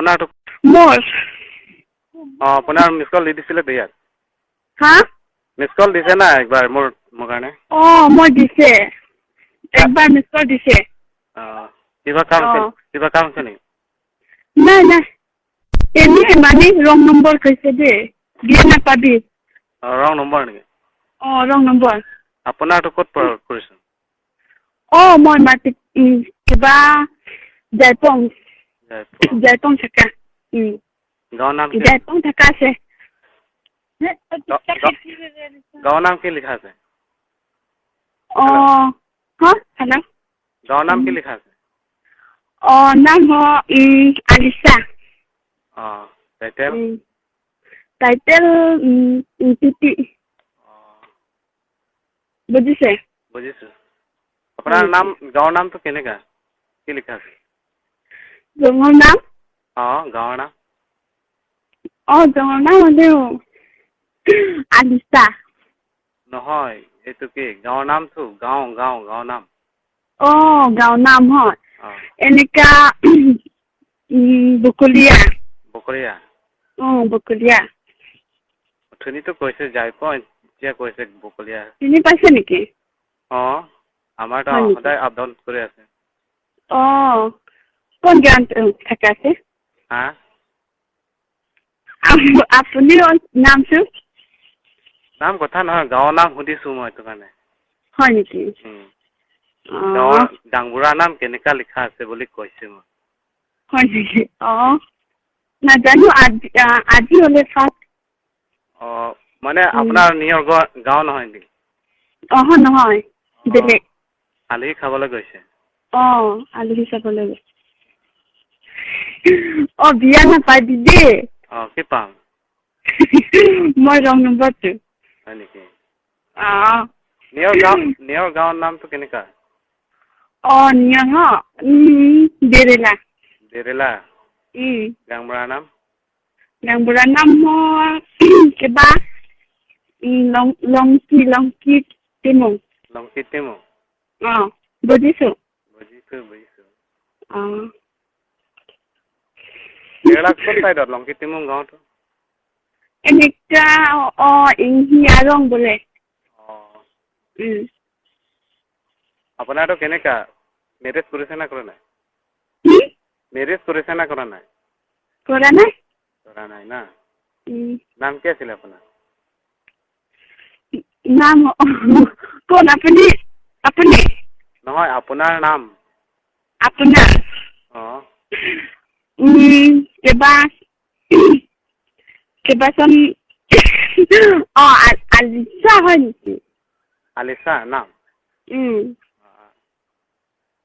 আপোনাৰটো মোৰ অঁ, আপোনাৰ মিছ কল দি দিছিলেতো ইয়াত। হা, মিছ কল দিছে না একবাৰ মোৰ কাৰণে? অঁ, মই দিছে, একবাৰ মিছ কল দিছে। অঁ, কিবা কাম আছে? কিবা কাম আছে নেকি? নাই নাই, এনেই মানে ৰং নম্বৰ কৈছে দেই, বিয়া নাপাবি। অঁ, ৰং নম্বৰ নেকি? অঁ, ৰং নম্বৰ। আপোনাৰটো ক'ত কৰিছে? অঁ, মই মাটি কিবা জাইপং, জাইপং থাকা। গাঁৱৰ নাম কি? জাইপং থাকা আছে। গাঁৱৰ নাম কি লিখা আছে? অঁ, হা, হেল্ল', গাঁৱৰ নাম কি লিখা আছে? অঁ, নাম আলিছা। অঁ, টাইটেল? টাইটেল পিটি। বুজিছে? বুজিছোঁ। আপোনাৰ নাম, গাঁৱৰ নামটো কেনেকা, কি লিখা আছে? গাঁৱৰ নাম? অঁ, গাঁৱৰ নাম। অঁ, গাঁৱৰ নাম হ'লেও আলিছা। নহয়, এইটো কি গাঁৱৰ নামটো? গাঁও গাঁও গাঁৱৰ নাম। অঁ, গাঁৱৰ নাম হয় এনেকা বকলীয়া। বকলীয়া? অঁ, বকলীয়া। অথনিতো কৈছে যাই পোৱা, এতিয়া কৈছে বকলীয়া। চিনি পাইছে নেকি? অঁ, আমাৰতো সদায় আপ ডাউন কৰি আছে। অঁ, কোন গাঁৱত থাকা আছে? হা, আপুনি নামটো? নাম কথা নহয়, গাঁৱৰ নাম সুধিছোঁ মই সেইটো কাৰণে। হয় নেকি? গাঁৱৰ গাঁওবুঢ়া নাম কেনেকা লিখা আছে বুলি কৈছে মই। হয় নেকি? অঁ, নাজানো, আজি হ'লে ফাৰ্ষ্ট। অঁ, মানে আপোনাৰ নিজৰ গাঁও নহয় নেকি? অঁ, নহয়, বেলেগ। আলহী খাবলৈ গৈছে? অঁ, আলহী খাবলৈ গৈছে। অঁ, বিয়া নাপাবি দেই। অঁ, কি পাম? মই ৰং নম্বৰটো। হয় নেকি? অঁ। নিজৰ গাঁও, নিজৰ গাঁৱৰ নামটো কেনেকা? অঁ, নিয়ৰ বেৰেলা। বেৰেলা? গাঁওবুঢ়াৰ নাম? গাঁওবুঢ়াৰ নাম কিবা লংকি, লংকি টেমুং। লংকি টেমুং? অঁ, বুজিছোঁ। বুজিছোঁ, বুজিছোঁ। অঁ, কেৰেলা কোন চাইডত লংকি টেমুং গাঁৱটো? এনেকা অঁ, ইংহি আৰং বোলে। অঁ, আপোনাৰটো কেনেকা, মেৰেজ কৰিছে না কৰা নাই? মেৰেজ কৰিছে না কৰা নাই? কৰা নাই। কৰা নাই না? নাম কি আছিলে আপোনাৰ? নাম কোন আপুনি? আপুনি নহয়, আপোনাৰ নাম। আপোনাৰ? অঁ। কিবা কিবাচোন, অঁ, আলিছা হয় নেকি? আলিছা নাম?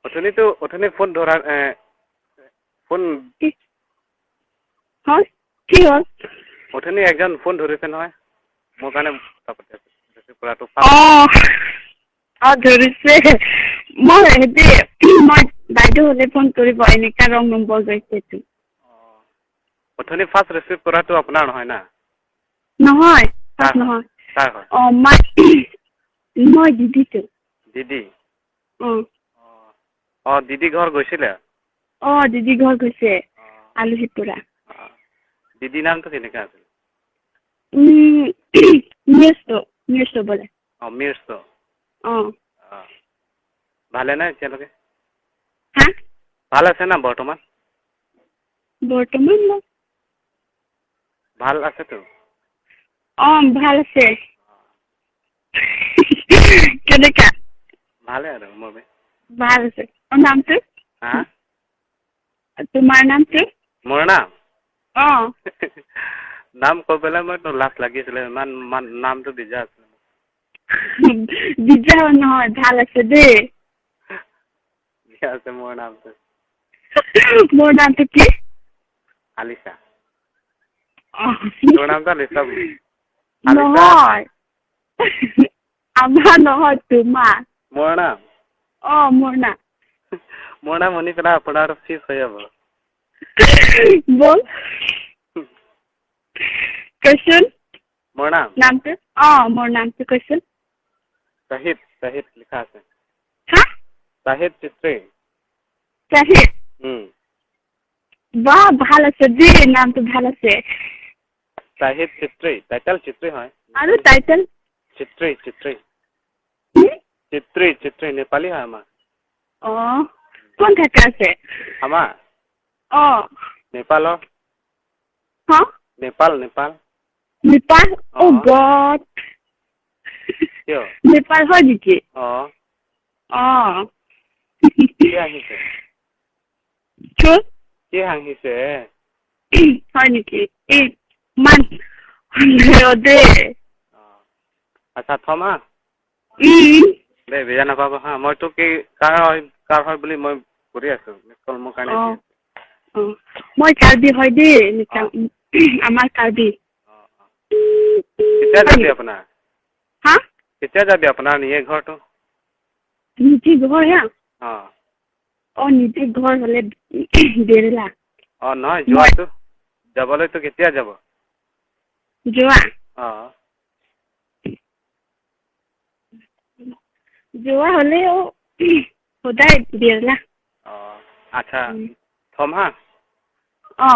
অথনিতো, অথনি ফোন ধৰা, ফোন হয়, কি হ'ল? অথনি একজন ফোন ধৰিছে নহয় মোৰ কাৰণে, কথা পাতি আছে ৰিচিভ কৰাটো। অঁ অঁ, ধৰিছে। মই হেৰি, মই বাইদেউ হ'লে ফোন কৰিব, এনেকা ৰং নম্বৰ গৈছেতো। অথনি ফাৰ্ষ্ট ৰিচিভ কৰাটো আপোনাৰ নহয় না? নহয়, নহয়। অঁ, মই দিদিটো। দিদি? অঁ। অঁ, দিদি ঘৰ গৈছিলে? অঁ, দিদি ঘৰ গৈছে আলহী পৰা। দিদি নামটো কেনেকা আছিল? মিৰ্চ, মিৰ্চ বোলে। অঁ, মিৰ্চ। অঁ। ভালে না এতিয়ালৈকে? হা, ভাল আছে না বৰ্তমান? বৰ্তমান ভাল আছেতো? অঁ, ভাল আছে। কেনেকা? ভালে আৰু মোৰ ভাল আছে। অঁ, নামটো? হা, তোমাৰ নামটো? মোৰ নাম? অঁ। নাম কৈ পেলাই মইতো লাজ লাগিছিলে, ইমান নামটো বিজা আছিলে। বিজা নহয়, ভাল আছে দেই। বিজা আছে মোৰ নামটো। মোৰ নামটো কি? আলিছা। তোৰ নামটো আলিছা? নহয়, আমাৰ নহয়, তোমাৰ। মোৰ নাম? অঁ, মোৰ নাম। মোৰ নাম শুনি পেলাই আপোনাৰ ফিক্স হৈ যাব। বল, কৈচোন। মোৰ নাম? নামটো? অঁ, মোৰ নামটো কৈচোন। চাহিদ, চাহিদ লিখা আছে। হা, চাহিদ চিত্ৰী। চাহিদ? বাহ, ভাল আছে দেই, নামটো ভাল আছে। চাহিদ চিত্ৰী, টাইটেল চিত্ৰী হয়। আৰু টাইটেল? চিত্ৰী, চিত্ৰী, চিত্ৰী, চিত্ৰী, নেপালী হয় আমাৰ। অ, কোন থাকে আছে? আমাৰ? অ। নেপালৰ। হা? নেপাল, নেপাল। নেপাল? অ গড, কিয়? নেপাল হয় নেকি? অ। অ। কি হাঁহিছে? কি? কি হাঁহিছে? হয় নেকি? এই ইমান দেই। আচ্ছা, থম হা দেই, বেয়া নাপাব হা। মইতো কি কাৰ হয়, কাৰ হয় বুলি মই কৰি আছো, মিছ কল মোৰ কাৰণে। মই কাৰ্বি হয় দেই, আমাৰ কাৰ্বি। কেতিয়া যাবি আপোনাৰ? হা? কেতিয়া যাবি আপোনাৰ নিজে ঘৰটো? নিজে ঘৰ? হা? অ। অ, নিজে ঘৰ হ'লে বেৰলা। অ, নহয়, যোৱাটো, যাবলৈতো কেতিয়া যাব? যোৱা? অ। যোৱা হ'লেও সদায় বেৰলা। অ, আচ্ছা, থম হা। অ।